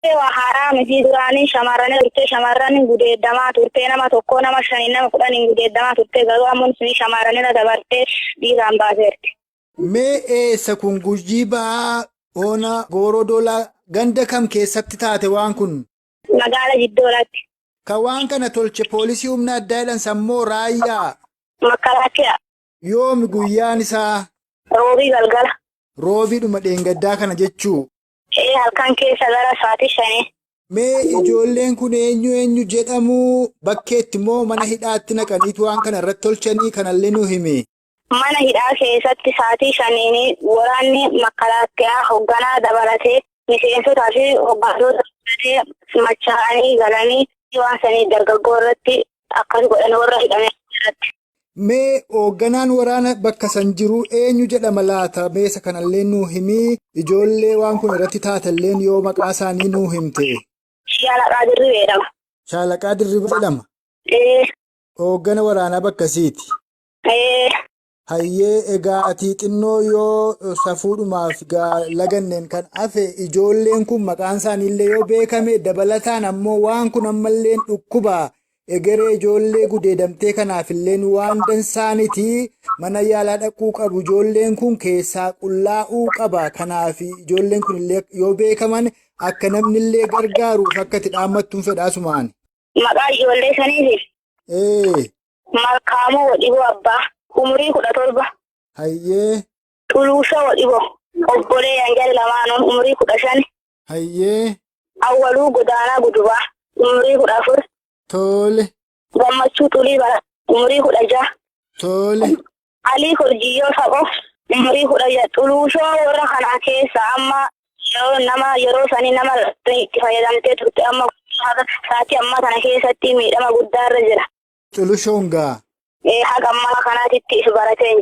Waa haaraa miti, duraanii shamarran turte, shamarran gudeeddamaa turte, nama tokko, nama shanii, nama 10 gudeeddamaa turte. Garuu ammoo suni shamarranirra dabartee dhiiraan baaseerti. Mee eessa kun? Gujii Ba'aa, Oona Gooroo Doolaa, ganda kam keessatti taate waan kun? Magaala Jiddoolaatti. Kan waan kana tolche poolisii humna addaa jedhan sammoo raayyaa? Makalaakiyaa. Yoomi guyyaan isaa? Roobii galgala. Roobiidhuma dheengaddaa kana jechuu? Ee, halkan keessa gara sa'aatii 5. Mee ijoolleen kun eenyu eenyu jedhamu? Bakkeetti immoo mana hidhaatti naqaniitu waan kana irratti tolchanii kanallee nu himi. Mana hidhaa keessatti sa'aatii 5n waraanni makalaakiyaa hoogganaa dabalatee, miseensotaa fi hooggantoota dabalatee machaa'anii galanii waan sanii dargaggoo irratti akkas godhan, warra hidhame irratti. Mee hoogganaan waraana bakka san jiru eenyu jedhama laata? Meesa kanallee nu himi. Ijoollee waan kun irratti taatelleen yoo maqaa isaanii nu himte. Shaalaqaa Dirribee jedhama. Shaalaqaa Dirribee jedhama. Ee. Hooggana waraanaa bakkasiiti. Ee. Hayyee, egaa ati xinnoo yoo safuudhumaaf gaa laganneen kan hafe, ijoolleen kun maqaan isaaniillee yoo beekame, dabalataan ammoo waan kun ammallee dhukkuba egeree ijoollee gudeedamtee kanaafillee waan dansaaniti, mana yaalaa dhaquu qabu, ijoolleen kun keessaa qullaa'uu qaba. Kanaaf ijoolleen kun illee yoo beekaman akka namnillee gargaaruuf akka itti dhaammattuun fedhaasumaan. Maqaa ijoollee saniiti. Ee. Malkaamuu Wadhiboo Abbaa, umurii 17. Hayyee. Xuluusoo Wadhiboo, obbolee Yanjal lamaanuun, umurii 15. Hayyee. Awwaluu Godaanaa Gudubaa, umurii 14. Tole. Gammachuu Xulii Bara, umurii 16. Tole. Alii Korjiyyoo Saqoo, umurii 16. Xuluushoo warra kanaa keessa amma yeroo nama yeroo sanii nama itti fayyadamtee turte, amma sa'aatii ammaa kana keessatti miidhama guddaa irra jira. Xulushoon gaa. Haga ammaa kanaatitti if baratee hin jiru.